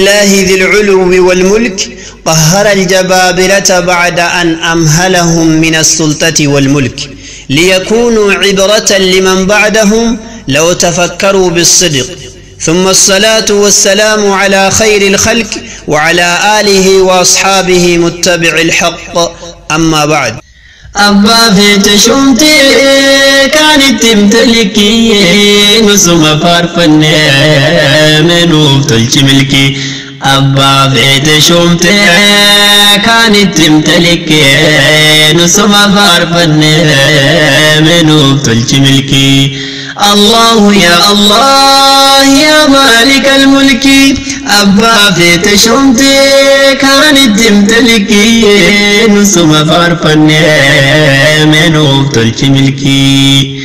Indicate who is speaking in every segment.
Speaker 1: الله ذي العلو والملك قهر الجبابرة بعد أن أمهلهم من السلطة والملك ليكونوا عبرة لمن بعدهم لو تفكروا بالصدق. ثم الصلاة والسلام على خير الخلق وعلى آله وأصحابه متبع الحق. أما بعد،
Speaker 2: Abbaa feete shumtee kaan itti himtalikii, nusuma faarfannee meenuuf tolchi milkii. Abbaa feete shumtee kaan itti himtalikii, nusuma faarfannee meenuuf tolchi milkii. الله يا الله يا مالك الملك، أبا في تشمتي كانت تمتلكي، نسم فارفني منو تلك ملكي.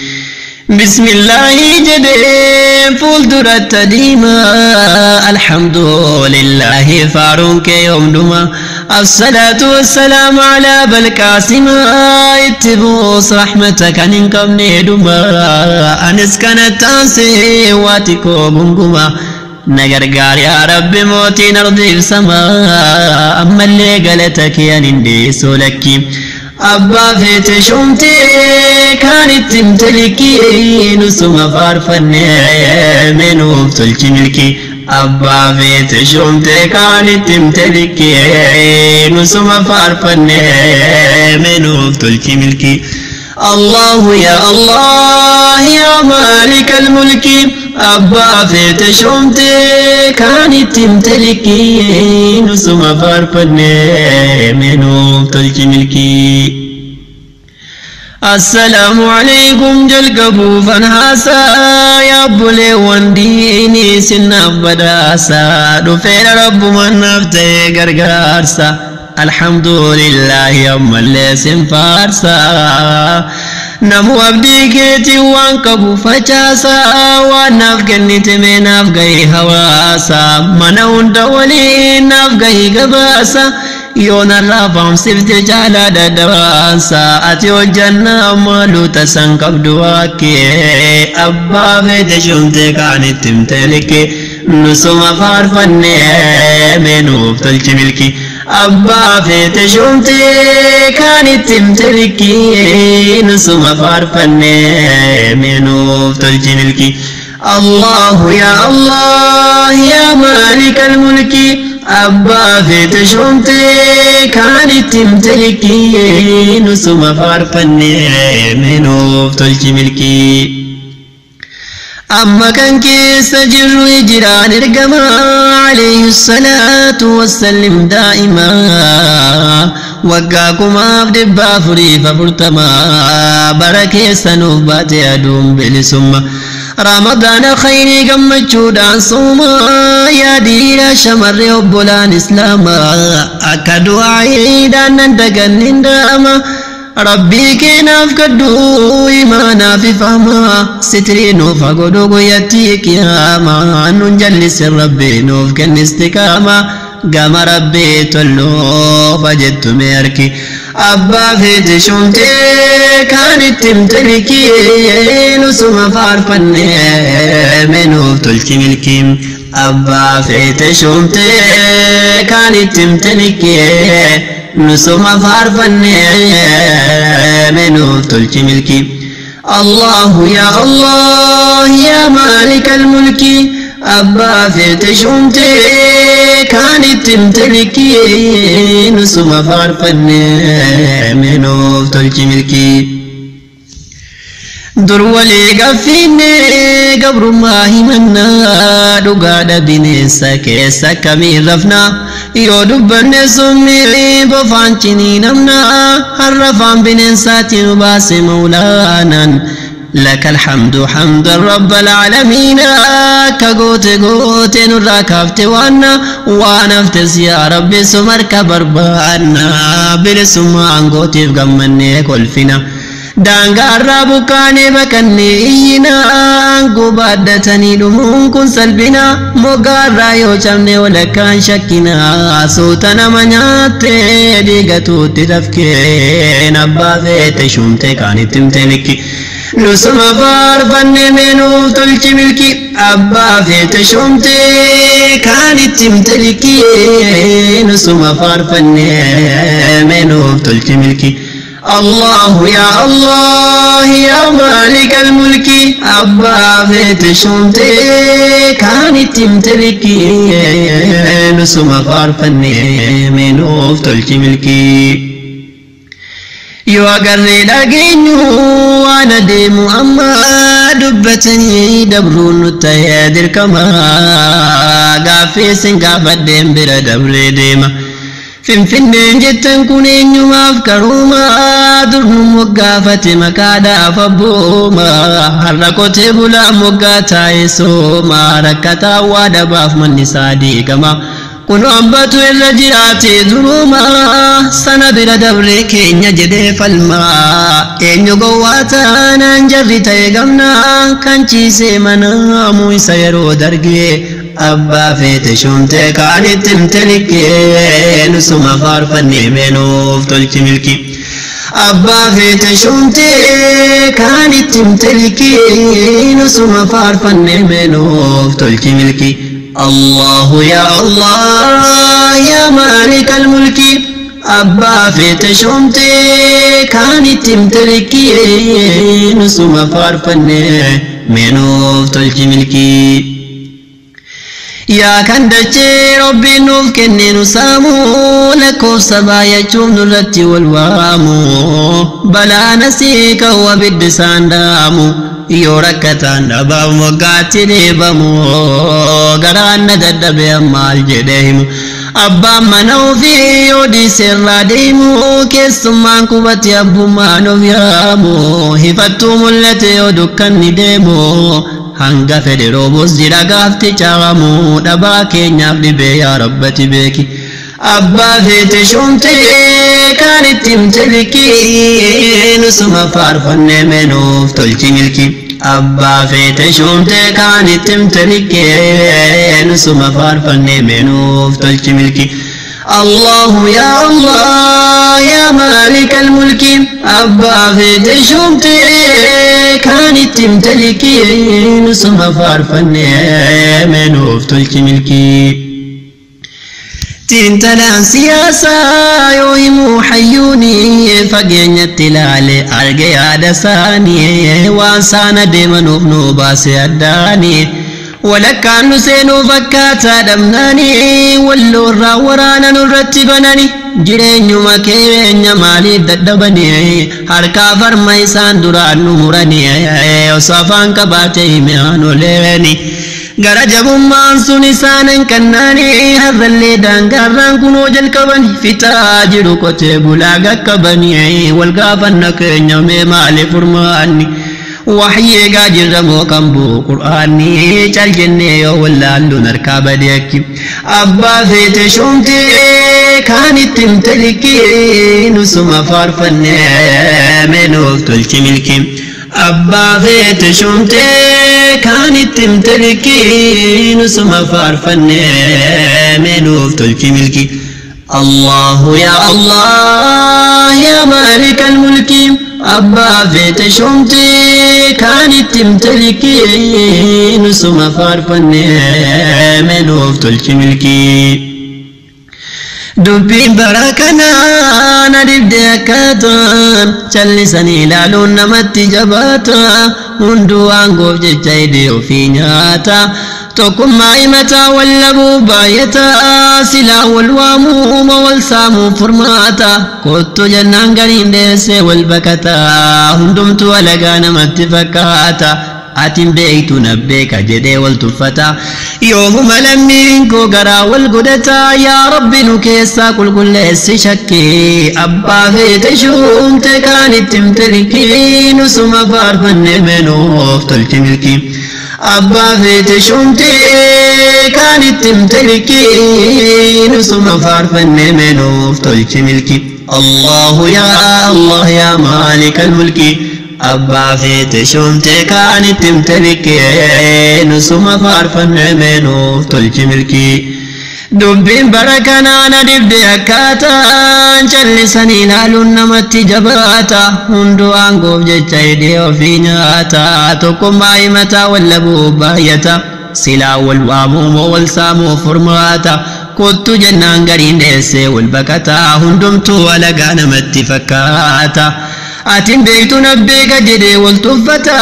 Speaker 2: بسم الله جدي فول درة ديما، الحمد لله فارونك يوم دما، الصلاة والسلام على بالقاسم، اتبوس رحمتك أنكم ندما، أنس كانت تنسي واتكو غنغما، نغرغار يا رب موتي نرضي السما، أما اللي قالتك يا نندي سولكي. أبا في تشمتي كانت تمتلكي، نسم فارفني منو تلك ملكي. أبا في تشمتي كانت تمتلكي، نسم فارفني منو تلك ملكي. الله يا الله يا مالك الملك، أبا في تشمتي كانت تمتلكي، نسم فارفني منو تلك ملكي. السلام عليكم جلقبو فنحاسا، يا بولي وانديني سنة بداسا، دفير رب من نفتي غرغارسا، الحمد لله يوم اللي سنفارسا، نمو أبدي كيتي وانقبو فجاسا، وناف كنت من أفقي هواسا، منون دولي نافقي قباسا، yoona irraa sifte jaalaa daddabaasa, ati hojjannaa maaluu tasan qabdu waakkee. Abbaa feete shumte kaan itti himte nusuma faarfannee meenuuf tolchi milki. Abbaa feete shumte kaan itti himte nusuma faarfannee meenuuf tolchi milki. الله يا الله يا مالك الملك، أبا في تشمتي كانت تمتلكي، نسم فارفني منو تلك ملكي. أما كان كيس جر جيران الجماعة عليه الصلاة والسلم دائما، وقاكم عبد بافري ففرتما، بركة سنوبات أدوم بلسما، رمضان خيري gammachuudhaan sooma، yaa dhiira shamarree obbolaan islaamaa, akka du'aayiidhaan nan dagannin daama, rabbii keenaaf kadduu imaanaaf ifama, sitrii nuuf godhu guyyattii qiyaamaa, nun jallisin rabbii nuuf kenni istiqaama, gama rabbii tolluuf jettu mee harki. Abbaa feete shumtee kaan itti himtalikii, nusuma faarfannee meenuuf tolchi milkii. Abbaa feete shumtee kaan itti himtalikii, nusuma faarfannee meenuuf tolchi milkii. الله يا الله يا مالك الملك، أبا في تشمتي كانت تمتلكي، نسم فارفني منو تلك ملكي. dur walii gaffiinne gabrummaa himannaa, dhugaadha bineensa keessa kamiin rafna, yoo dubbanne summii bofaan cinii namna, harrafaan bineensaatti nu baase maulaanaan. لك الحمد حمد رب العالمين، كغوت غوت نرا كافت وانا وانفتس يا ربي سمر كبربانا، بلسما انغوتي غمني كلفنا، daangaarraa buqqaanee baqannee iyyina, aangoo baaddatanii dhumuun kun salphina, moggaarraa yoo cabne walakkaan shakkina, suuta nama nyaattee dhiigatuutti dafkeen. Abbaa feete shumte kaan itti himte likki. Nusuma faarfanne meenuuf tolchi milki. Abbaa feete shoomtee kaan itti himte likkii. Nusuma faarfanne meenuuf tolchi milki. الله يا الله يا مالك الملك. أبا فيت شمتي كانت تمتلكي. نسم فارفني منوف تلك ملكي. Yoo agarree dhageenyu waan adeemu amma dubbatanii dabruun nu ta'ee dirqama. Gaaffii sin gaafadheen bira dabree deema. Finfinneen jettan kun eenyumaaf karooma? Dur nu moggaafate maqaadhaaf abbooma. Har'a qotee bulaa moggaa taa'ee sooma. Rakkataa waa dhabaaf manni isaa diigama. Kun hambatu irra jiraate duruma. Sana bira dabree keenya jedhee falma. Eenyu gowwaa taanaan jarri ta'e gamna? Kan ciisee manaamu isa yeroo dargee. Abbaa feete shumtee kaan itti himte likkee. Nusuma faarfannee meenuuf tolchi milki. Abbaa feete shumtee kaan itti himte likkee. Nusuma faarfannee meenuuf tolchi milki. الله يا الله يا مالك الملك. أبا فيت شمتي كانت تمتلكي. نسوم فارفني منوف تلك ملكي. Yaa kan dachee Rabbiin nuuf kenne nu saamu, lakkoofsa baay'achuuf nurratti wal waamu. Balaa asii ka'u abiddi isaan dhaamu. Yoo rakkataan dhabaaf moggaatti dhiibamu. Garaan na dadhabe maal jedhee himu? Abbaan mana ofii yoo dhiise irraa deemu. Keessummaan qubate abbummaan of yaamu. Hifattuu mul'ate yoo dukkanni deemu. Hanga fedhe roobus jira gaafti caamu. Dhabaa keenyaaf dhibee yaa rabbati beeki. Abbaa feete shumtee kaan itti himte likkii. Nusuma faarfannee meenuuf tolchi milki. Abbaa feete shumtee kaan itti himte likkii. Nusuma faarfannee meenuuf tolchi milki. الله يا الله يا مالك الملك. أبا فيت شمتي كانت تمتلكي. نسمة فارفني منوف تلك ملكي. Xiinxalaan siyaasaa yoo himuu hayyuuni fageenyatti ilaale arge yaada isaanii. Waan saana deemanuuf nu baase addaani. Walakkaan nu seenuu fakkaataa dhabnaani. Walloorraa waraana nurratti banani. Jireenyuma keenya maaliif dadhabanii? Harkaa farma isaan duraan nu muranii. Osoo afaan qabaate hime aanoleeni. Gara jabummaan sun isaan hin kannaani. Har'allee daangaarraan kunoo jalqabani. Fixaa jiru qotee bulaa qaqqabanii. Wal gaafanna keenya mee maaliif furmaanni? Waxyi eegaa jirra moo kan bu'u qur'aanni? Cal jennee yoo wallaalluun harkaa badee akki. Abbaa feete shumtee kaan itti himte likkii. Nusuma faarfannee meenuuf tolchi milki. Abbaa feete shumtee kaan itti himte likkii. Nusuma faarfannee meenuuf tolchi milki. الله يا الله يا مالك الملك. أبا فيت شمتي كانت تمتلكي. نسمة فارفني منوف تلك ملكي. Dubbiin bara kanaa na dhibde akkaataan callisanii ilaaluun namatti jabaata. Hunduu aangoof jecha hidhee ofii nyaata. Tokkummaa himataa wallabuu baay'ata. Silaa wal waamuu wal saamuu furmaata? Kottu jennaan gariin deessee wal baqata. Hundumtuu alagaa namatti fakkaata. Atiin beektu na beeka jedhee wal tuffata. Yoomuma lammiin koo garaa wal godhata? Yaa Rabbi nu keessaa qulqulleessi shakkii. Abbaa feete shuumte kaan itti himte likkii. Nusuma faarfanne meenuuf tolchi milkii. Abbaa feete shuumte kaan itti himte likkii. Nusuma faarfanne meenuuf tolchi milkii. الله يا الله يا مالك الملك. Abbaa feete shuumte kaan itti himte likkii. Nusuma faarfanne meenuuf tolchi milkii. Dubbiin bara kanaa na dibde akkaataan callisanii ilaaluun namatti jabaata. Hunduu aangoof jecha hidhee ofii nyaata. Tokkummaa himataa wallabuu baay'ata. Silaa wal waamuu moo wal saamuu furmaata. Kottu jennaan gariin dheessee wal baqata. Hundumtuu alagaa namatti fakkaata. Atiin beektu na beeka jedhee wal tuffata.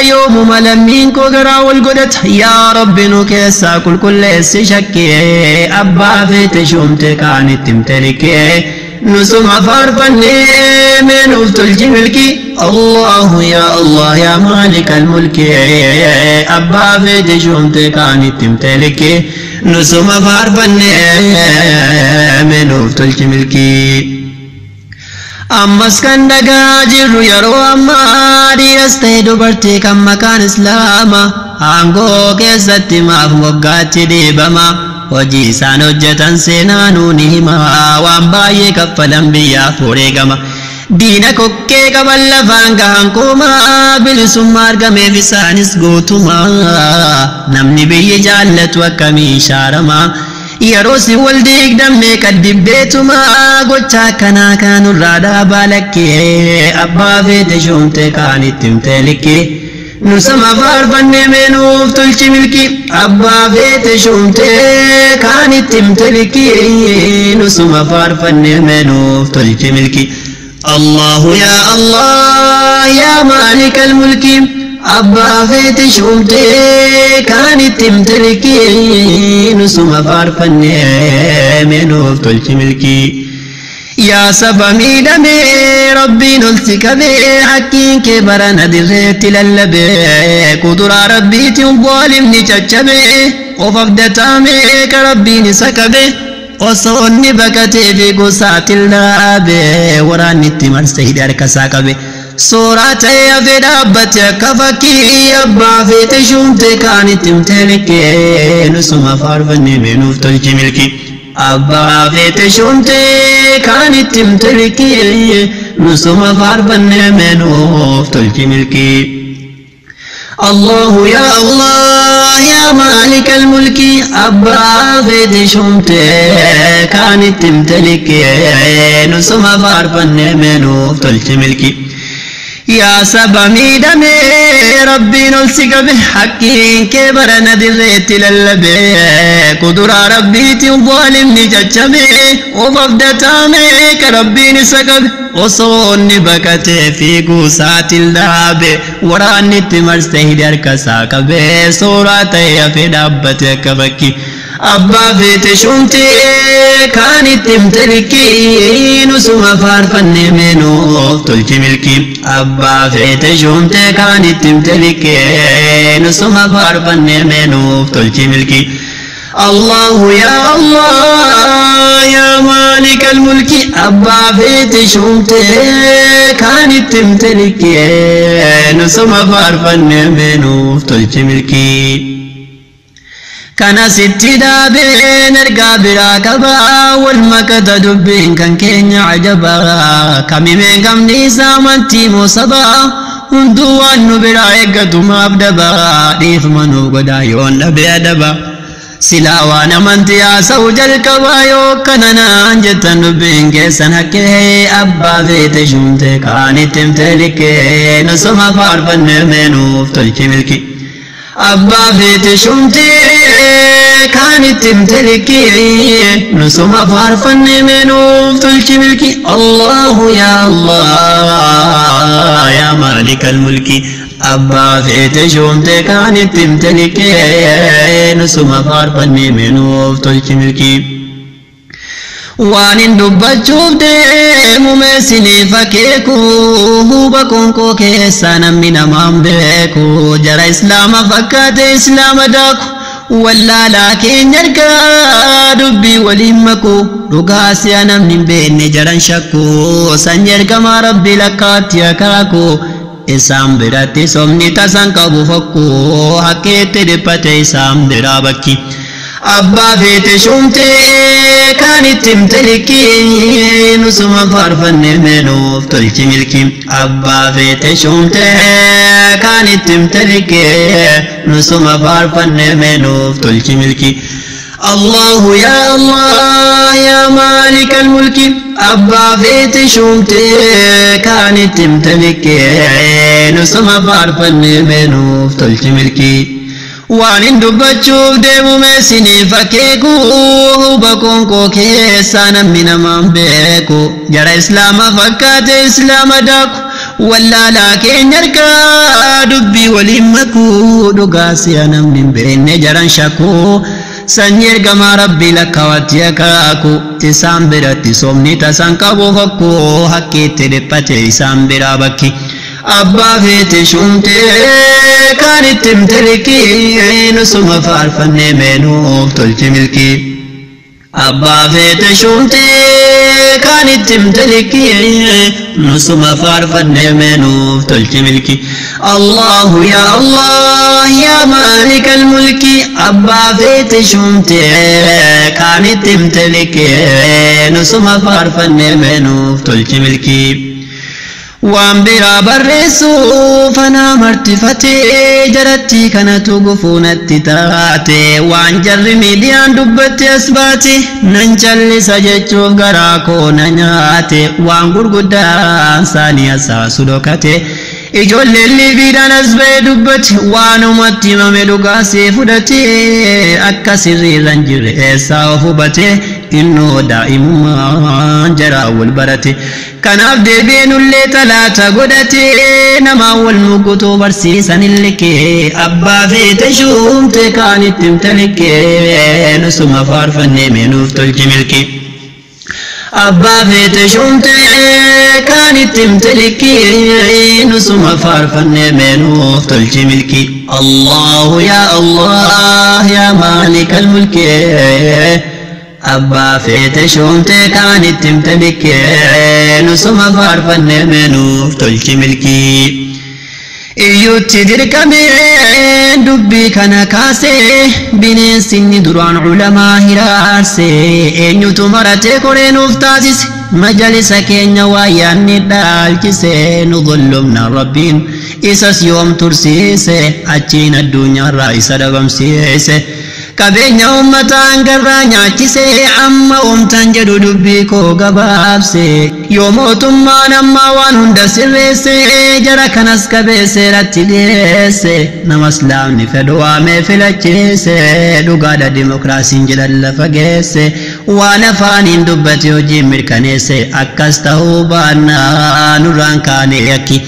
Speaker 2: Yoomuma lammiin koo garaa wal godhata. Yaa Rabbi nu keessaa qulqulleessi shakkee. Abbaa feete shuumte kaan itti himte likkee. Nusuma faarfannee mee nuuf tolchi milki. Allahu ya Allah ya maalikal mulki. Abbaa feete shuumte kaan itti himte likkee. Nusuma faarfannee mee nuuf tolchi milki. Ammas kan dhagaa jirru yeroo ammaa dhiiras ta'e dubartii kan maqaan Islaama aangoo keessatti maaf moggaatti dhiibama. Hojii isaan hojjetan seenaa nuuni hima. Waan baay'ee kaffalan biyyaaf wareegama. Diina kokkee qaban lafaan gahan kooma. Bilisummaa argameef isaanis guutuma. Namni biyya jaallatu akkamii shaarama. Yeroo si wal diigdamme qaddibbeetuma. Gocha akkanaa kanurraa dhaabaa lakkee. Abbaa feete shuumte kaan itti himte likkee. Nusuma faarfannee mee nuuf tolchi milki. Abbaa feete shuumte kaan itti himte likkee. Nusuma faarfannee mee nuuf tolchi milki. Allahu ya Allah ya maalikal mulki. Abbaa feete shuumte kaan itti himte likkee. Nusuma faarfannee mee nuuf tolchi milki. Yaa saba miidhamee Rabbiin ol si qabee hakkiin kee barana dirreetti lallabee kuduraa Rabbiitiin zaalimni caccabee of abdataamee ka Rabbiin isa qabee osoo inni baqatee fi gosaatiin dhaabee waraanni itti marsee hidhee harka isaa qabe. Suuraa ta'ee hafee dhaabbate akka fakkii abbaa feete shuumte kaan itti himte likkee nusuma faarfannee mee nuuf tolchi milki. Abbaa feete shuumte kaan itti himte likkee nusuma faarfannee mee nuuf tolchi milki. Allahu ya Allah ya maalikal mulki. Abbaa feete shuumte kaan itti himte likkee nusuma faarfannee mee nuuf tolchi milki. Yaa saba miidhamee Rabbiin ol si qabe hakkiin kee barana dirreetti lallabee kuduraa Rabbiitiin zaalimni caccabee of abdataamee ka Rabbiin isa qabe osoo inni baqatee fiiguu isaatiin dhaabe waraanni itti marsee hidhe harka isaa qabee suuraa ta'ee hafee dhaabbate akka fakkii. Abbaa feete shuumte kaan itti himte likkii nusuma faarfannee mee nuuf tolchi milki. Abbaa feete shuumte kaan itti himte likkii nusuma faarfannee mee nuuf tolchi milki. Allahu ya Allah ya maalikal mulki. Abbaa feete shuumte kaan itti himte likkii nusuma faarfannee mee nuuf tolchi milki. Kana sitti dhaabeen ergaa biraa qabaa wal makata dubbiin kan keenya ajabaa kamimeen qabni isaa amantii moo sabaa hunduu waan nu biraa eeggatu maaf dabaa dhiifama nuuf godhaa yoon dhabee adaba. Silaa waan amantii haasa'u jalqabaa yoo kana naan jettan dubbiin keessan hakkee abbaa feete shuumte kaan itti himte likkee nusuma faarfannee mee nuuf tolchi milki. Abbaa feete shuumte kaan itti himte likkee nusuma faarfannee mee nuuf tolchi milki. Allahu ya Allah ya maalikal mulki. Abbaa feete shuumte kaan itti himte likkee nusuma faarfannee mee nuuf tolchi milki. Waan hin dubbachuuf deemu meesiniif akeeku huba qoonqoo keessaa namni namaan beeku jara Islaama fakkaate Islaama daaku wallaalaa keenya argaa dubbii waliin maku dhugaa si'a namni hin beekne jaran shakku sanyii ergamaa Rabbii lakkaatti akaaku isaan biratti sobni tasan qabu fokku hakkeetti dhiphate isaan biraa bakki. Abbaa feete shuumte kaan itti himte likkii nusuma faarfannee mee nuuf tolchi milki. Abbaa feete shuumte kaan itti himte likkii nusuma faarfannee mee nuuf tolchi milki. الله يا الله يا مالك الملك أبا فيت شمتي كانت تمتلك نسمى فارفني منوف تلك ملكي waan hin dubbachuuf deemu meesiniif akeeku hubakoon koo keessaa namni namaan beeku jara islaama fakkaate islaama daaku wallaalaa keenya harkaa dubbii waliin makuu dhugaa si'a namni hin beekne jaran shakkuu sanyii ergamaa rabbii lakkaawatti akaaku isaan biratti somni tasan qabu hokkuu hakkiitti dhiphate isaan biraa bakki abbaa feete shumtee kan itti himte nusuma faarfannee meenuuf tolchi milkii abbaa feete shumtee kan itti himte nusuma faarfannee meenuuf tolchi milkii الله يا الله يا مالك الملك أبا فيت شمتي كانت تمتلك نسمة فارفن منوف تلك ملكي waan biraa barreessuuf anaa martifatee jaratti kanatu gufuu natti taate waan jarri miidiyaan dubbatte as baate nan callisa jechuuf garaa koo na nyaate waan gurguddaan isaanii asaasu dhokate ijoolleen liibiidhaan as ba'ee dubbate waanumatti himame dhugaasee fudhate akka sirriirra hin jirre eessaa of hubate innoo daa'imummaan jaraa wal barate kanaaf deebiinullee talaata godhate namaa wal mugutuu barsiisan illikee abbaa feete shuumte kaan itti himte nusuma faarfannee meenuuf tolchi milkii abbaa feete shuumte kaan itti himte nusuma faarfannee meenuuf tolchi milkii Allahu yaa Allah yaa maalika almulkii abbaa feete shuumte kaan itti himte nusuma faarfannee meenuuf tolchi milkii iyyutti dirqamee dubbii kana kaasee bineensi inni duraan culamaa hiraarse eenyutu maratee koree nuuf taasise majalisa keenya waa yaanni dhaalchise nu dhullumna rabbiin isas yoom tursiise achiin addunyaarraa isa dhabamsiise qabeenya uummataan garraa nyaachise amma oomtaan jedhu dubbii koo gabaabse yoo mootummaan ammaa waan hunda sirreesse jara kanas qabee seeratti dhiyeesse nama islaamni fedhu waamee filachiise dhugaadha dimokiraasiin jedhan lafa geesse waan afaaniin dubbate hojii mirkaneesse akkas ta'uu baannaa nurraan kaane yakki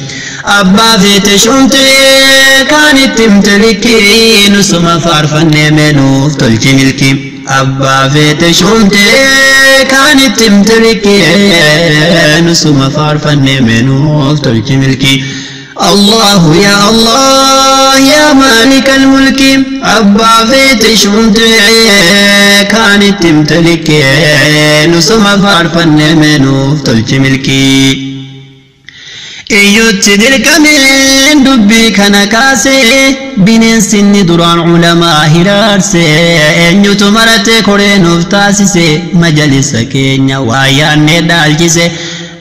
Speaker 2: abbaa feete shumtee kaan itti himte nusuma faarfannee meenuuf tolchi milkii abbaa feete shumtee kaan itti himte nusuma faarfannee meenuuf tolchi milkii الله يا الله يا مالك الملك أبا فيت شمتي كانت تمتلك نسمة فارفن منوف تلك ملكي iyyutti dirqameen dubbii kana kaasee bineensi inni duraan culamaa hiraarse eenyutu marate koree nuuf taasise majalisa keenya waa yaannee dhaalchise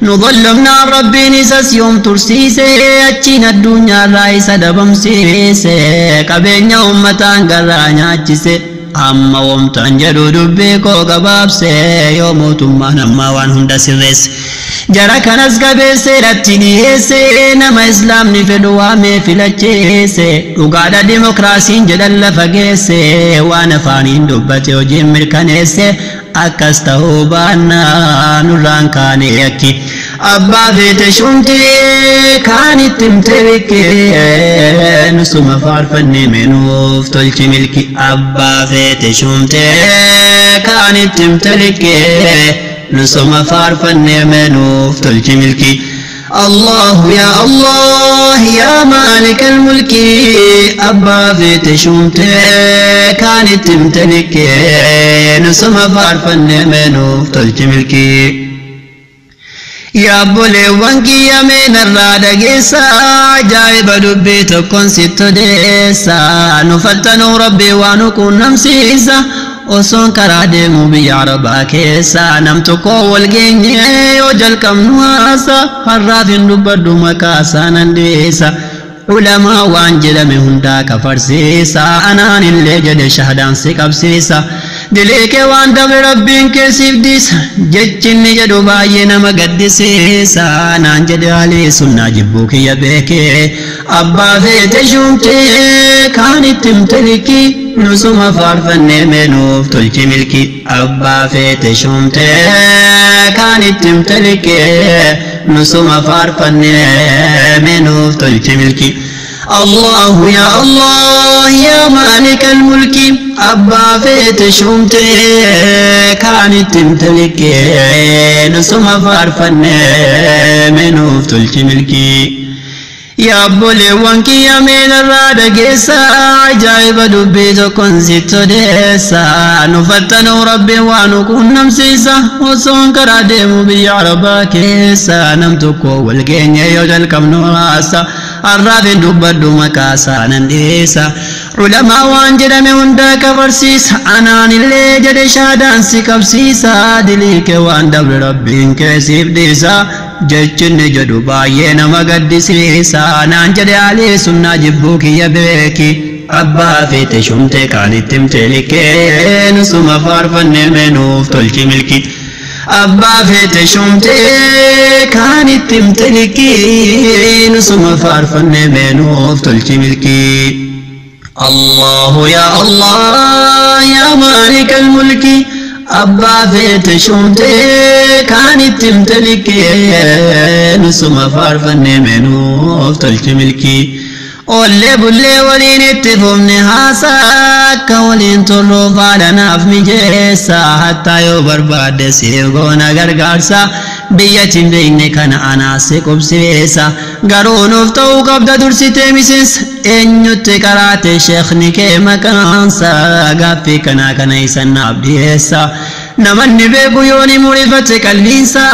Speaker 2: nu gollomnaan rabbiin isas yoom tursiise achiin addunyaarraa isa dhabamsiise qabeenya uummataan garraa nyaachise amma womtaan jedhu dubbii koo gabaabse yoo mootummaan ammaa waan hunda sirreesse jara kanas qabee seeratti dhiyeesse nama islaamni fedhu waamee filachiise dhugaadha dimokiraasiin jedhan lafa geesse waan afaaniin dubbate hojiin mirkaneesse akkas ta'uu baannaa nurraan kaane yakki abbaa feete shumtee kaan itti himte nusuma faarfannee meenuuf tolchi milki abbaa feete shumtee kaan itti himte nusuma faarfannee meenuuf tolchi milki الله يا الله يا مالك الملك أبا فيت شمتي كانت تمتلك نسمة فارفن منوف تلك ملكي يا بولي وانكي يا من الرادة قيسا جايب دبي تكون ست ديسا نفتنو ربي ونكون نمسيسا osoon karaa deemu biyya arabaa keessa nam tokko wal geenye yoo jalqabnu haasa har'aaf hin dubbadhu maqaa isaa nan deessa ulamaa waan jedhame hundaa kafarsiisa anaan illee jedhe shahdaan si qabsiisa Dileekee waan dabre rabbiin keessiif dhiisa jechinni jedhu baay'ee nama gaddisiisa naan jedhe haalii sunnaa jibbuu kiyya beekee abbaa feete shuumtee kaan itti himte nusuma faarfannee meenuuf tolchi milki abbaa feete shuumtee kaan itti himte nusuma faarfannee meenuuf tolchi milki. الله يا الله يا مالك الملك أبا فيت شمتي كانت تمتلك نسم فارفن منه تلك ملكي يا أبو وانكي يا من الرادة قيسا عجائب دبيتو كنزي تديسا نفتنو ربي ونكون نمسيسا وصون كراديمو بيعربا كيسا نمتكو والكينيا يوجل كم نوراسا الرافين dubbadhu maqaa isaanan dhiyeessa ulamaa waan jedhame hundaa kafarsiisa anaan illee jedhe shaadaan si qabsiisa diliike waan dabre rabbiin keessiif dhiisa jechinni jedhu baay'ee nama gaddisiisa naan jedhe alii sunnaa jibbuu kiyya beeki abbaa feete shumte kaan itti himte likkee nusuma faarfannee meenuuf tolchi milki. Abbaa feete shumtee kaan itti himte likkii nusuma faarfannee meenuuf tolchi milkii. الله يا الله يا مالك الملك أبا فيت شمتي كان تمتلك نسمة فارفني منوف تلك ملكي Ollee bullee waliin itti fufne haasaa akka waliin turruuf haala naaf mijeessa hattaa yoo barbaadde siif goona gargaarsa biyya hin beekne kana anaas si qubsiisa garuu nuuf ta'uu qabda dursitee miseensa eenyutti qaraate sheekni kee maqaansa gaaffii kanaa kana isa naaf dhiyeessa. Namanni beeku yoo ni murifate qalbiinsa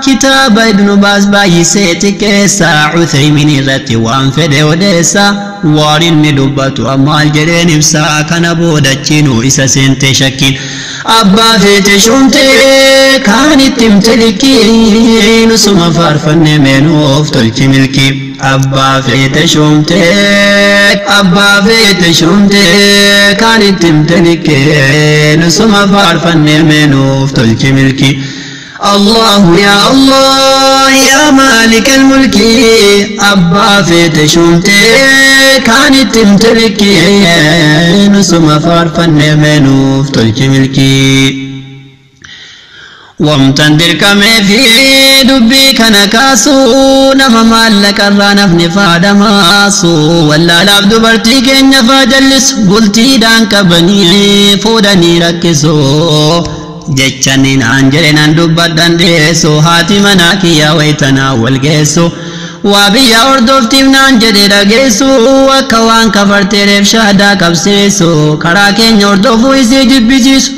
Speaker 2: kitaaba Ibnu Baas baay'isee xiqqeessa Uthaymin irratti waan fedhe odeessa waan inni dubbatu ammaal jedheen ibsa kana boodachiinuu isa seente shakkiin abbaa feete shumtee kaan itti himte likkii nusuma faarfanne meenuuf tolchi milkii abbaa feete shumtee abbaa feete shumtee kaan itti himte likkii nusuma faarfanne meenuuf tolchi milkii. الله يا الله يا مالك الملك أبا فيت شمتي كانت تمتلكي نسمة فارفن منوف تلك ملكي وامتن دركمي في دبي كان كاسو نما مالك الرانف نفاد ماسو ولا لابد برتي كن فاجلس قلتي دانك بني فودني ركسو jechanni naan jedhe nan dubbadhan dhiyeessu haati manaa kiyya waytanaa wal geessu waa biyya hordoftiif naan jedhe dhageessu akka waan kafarteereef shaadaa qabsiisu karaa keenya hordofuu isii jibbisiisu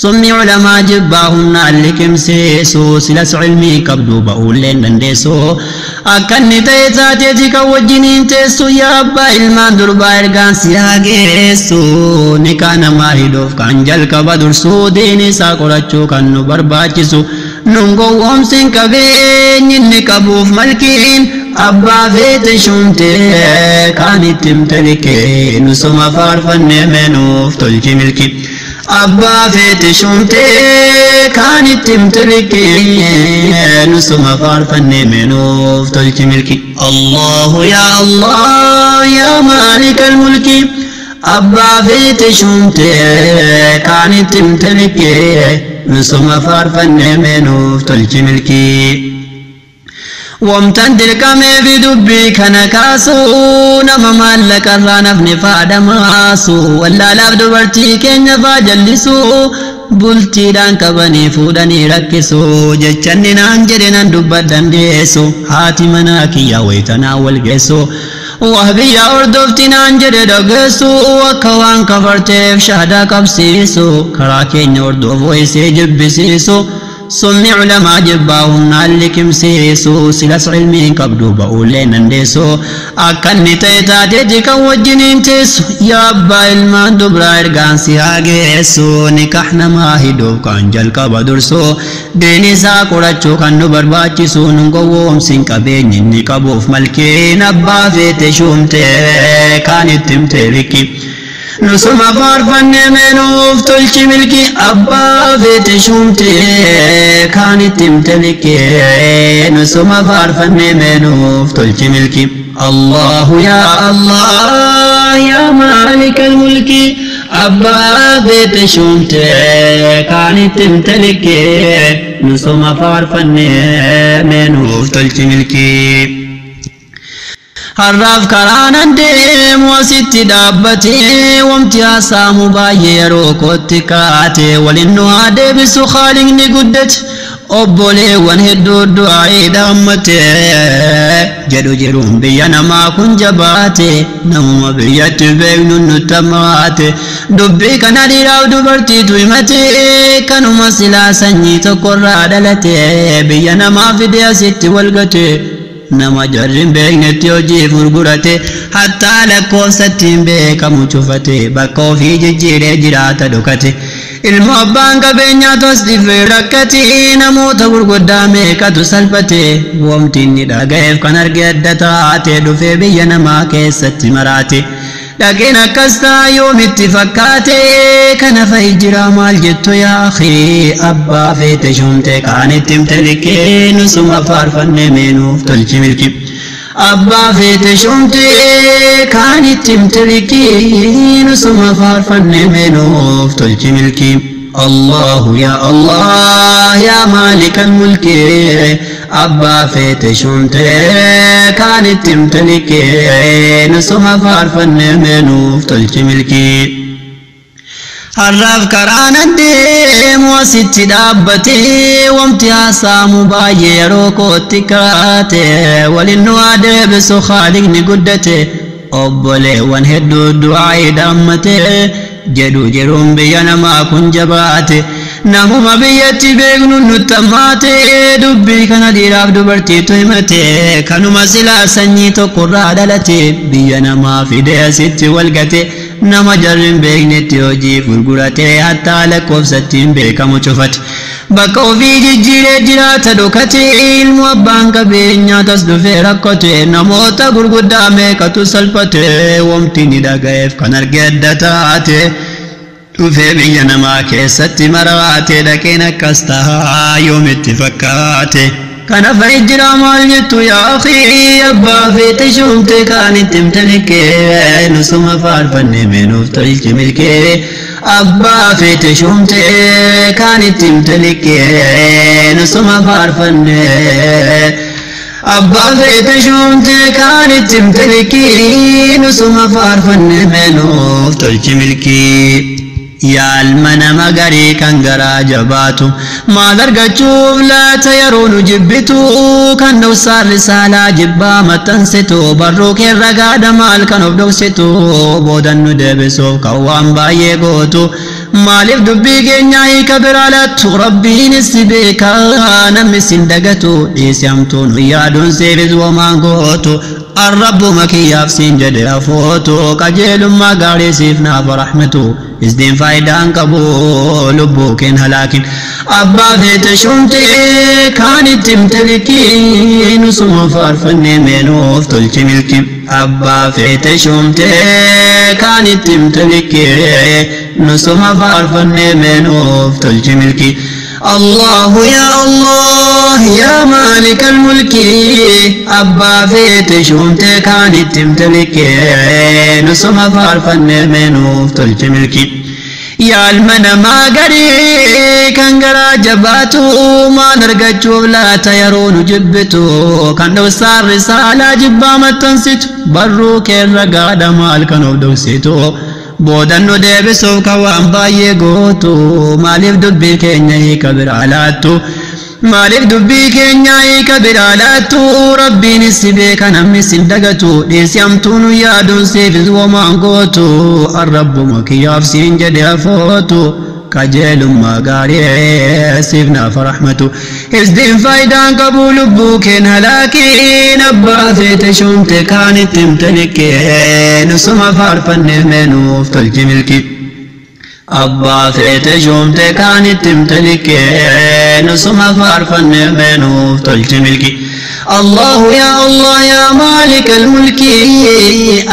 Speaker 2: summi ulamaa jibbaa humnaan liqimsiisu silas cilmii qabdu ba'uulleen dandeessu akka inni ta'e taateeti kan wajjiniin teessu yaa abbaa ilmaan durbaa ergaan si haa geessu nikaa namaa hidhuuf kan jalqaba dursuu diin isaa qorachuu kan nu barbaachisu nun gowwoomsin qabeenyi inni qabuuf malkiin abbaa feete shumtee kaan itti himte likkee nusuma faarfannee meenuuf tolchi milki. Abbaa feete shumtee kaan itti himte likkee nusuma faarfannee meenuuf tolchi milki. Allahu yaa Allah yaa maalika almulki abbaa feete shumtee kaan itti himte likkee nusuma faarfannee meenuuf tolchi milki. Wamtan dirqamee fi dubbii kana kaasuu nama maallaqa irraa nafni faadha maasu wallaalaaf dubartii keenya faa jallisuu bultiidhaan qabanii fuudhanii rakkisu jechanni naan jedhe nan dubbadhan dhiyeessu haati manaa kiyya waytanaa wal geessu waa biyya hordofti naan jedhe dhageessu akka waan kafarteef shaadaa qabsiisu karaa keenya hordofuu isii jibbisiisu. Summi ulamaa jibbaa humnaan liqimsiisu silas cilmiin qabdu ba'uullee dandeessu akka inni ta'e taateeti kan wajjiniin teessu yaa abbaa ilmaan dubraa ergaan si haa geessu nikah namaa hidhuuf kan jalqaba dursu diin isaa qorachuu kan nu barbaachisu nun gowwoomsin qabeenyi inni qabuuf malkiin abbaa feete shuumtee kaan itti himte likki. Nusuma faarfanne meenuuf tolchi milki abbaa feete shuumte kaan itti himte likkee nusuma faarfanne meenuuf tolchi milki. Allahu ya Allah ya maalikal mulki abbaa feete shuumte kaan itti himte likkee nusuma faarfanne meenuuf tolchi milki. Har'aaf karaan deemu asitti dhaabbatee wamti haasaamu baay'ee yeroo kootti kaate waliin nu haa deebisu Khaaliqni guddate obboleewwan hedduu du'aa'ee dhaammate jedhu jiruun biyya namaa kun jabaate namuma biyyatti beeknu nutti hammaate dubbii kana dhiiraaf dubartiitu himate kanuma silaa sanyii tokkorraa dhalate biyya namaa fide asitti wal gate. Nama jarri hin beeknetti hojii gurgurate hattaa lakkoofsatti hin beekamu cufate bakka ofii jijjiiree jiraata dhokate ilmoo abbaan qabeenyaa tos dhifee rakkate namoota gurguddaa meeqatu salphate wamti inni dhaga'eef kan arge adda taate dhufee biyya namaa keessatti maraate dhaqeen akkas ta'a yoomitti fakkaate kana fa'i jira maal jettu yaa akhii abbaa feete shuumte kaan itti himte likkee nusuma faarfanne meenuuf tolchi milki. Abbaa feete shuumte kaan itti himte likkee nusuma faarfanne meenuuf tolchi milki. Allahu ya Allah ya maalikal mulki abbaa feete shuumte kaan itti himte likkee nusuma faarfanne meenuuf tolchi milki. Har'aaf karaan deemu asitti dhaabbatee wamti haasaamu baay'ee yeroo kootti kaate waliin nu haa deebisu Khaaliqni guddate obboleewwan hedduu du'aa'ee dhaammate jedhu jiruun biyya namaa kun jabaate namuma biyyatti beeknu nutti hammaate dubbii kana dhiiraaf dubartiitu himate kanuma silaa sanyii tokkorraa dhalate biyya namaa fide asitti wal gate nama jarri hin beeknetti hojii gurgurate hattaa lakkoofsatti hin beekamu cufate bakka ofii jijjiiree jiraata dhokate ilmu abbaan qabeenyaa tas dhufee rakkate namoota gurguddaa meeqatu salphate wamti ni dhaga'eef kan arge adda taate dhufee biyya namaa keessatti maraate dhaqeen akkas ta'a yoomitti fakkaate. Kana fa'i jira maal jettu yaa akhii abbaa feete shuumte kaan itti himte likkee nusuma faarfanne meenuuf tolchi milkee abbaa feete shuumte kaan itti himte likkee nusuma faarfanne abbaa feete shuumte kaan itti himte likkee nusuma faarfanne meenuuf tolchi milkii. Yaa ilma nama garii kan garaa jabaatu maal argachuuf laata yeroo nu jibbitu kan dhoksaarri risaalaa jibbaa maxxansitu barruu keerra gaadha maal kan of dhoksitu boodan nu deebisuuf kan waan baay'ee gootu maaliif dubbii keenyaa hiika biraa laattu rabbiinis si beeka namni sin dagatu dhiisi hamtuu nu yaaduun siifis womaan gootu arrabbuma kiyyaaf siin jedhe afootu qajeelummaa gaarii siif naaf rahmatu isdiin faayidaan qabu lubbuu keen halaakin abbaa feete shuumte kaan itti himte likkii nusuma faarfanne meenuuf tolchi milki abbaa feete shuumte kaan itti himte likkii nusuma faarfanne meenuuf tolchi milki. Allahu ya Allah ya maalikal mulki abbaa feete shuumte kaan itti himte likkee nusuma faarfanne meenuuf tolchi milki. Yaa ilma namaa garii kan garaa jabaatu maal argachuuf laata yeroo nu jibbitu kan dhoksaarri risaalaa jibbaa maxxansitu barruu keerra gaadha maal kan of dhoksitu boodan nu deebisuuf kan waan baay'ee gootu maaliif dubbii keenya hiika biraa laattu maaliif dubbii keenya hiika biraa laattu rabbiinis si beeka namni sin dagatu dhiisi hamtuu nu yaaduun siifis womaan gootu arrabbuma kiyyaaf siin jedhe afootu qajeelummaa gaarii siif naaf rahmatu hizdiin faayidaan qabu lubbuu keen halaakiin abbaa feete shuumte kaan itti himte likkee nusuma faarfanne meenuuf tolchi milki. Abbaa feete shuumte kaan itti himte likkee nusuma faarfanne meenuuf tolchi milki. الله يا الله يا مالك الملك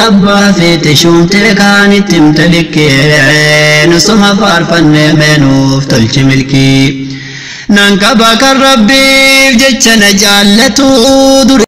Speaker 2: أبا في تشوم تلكان تمتلك نصها فارفن منوف تلج ملكي ننكبك الربي جتنا جالتو.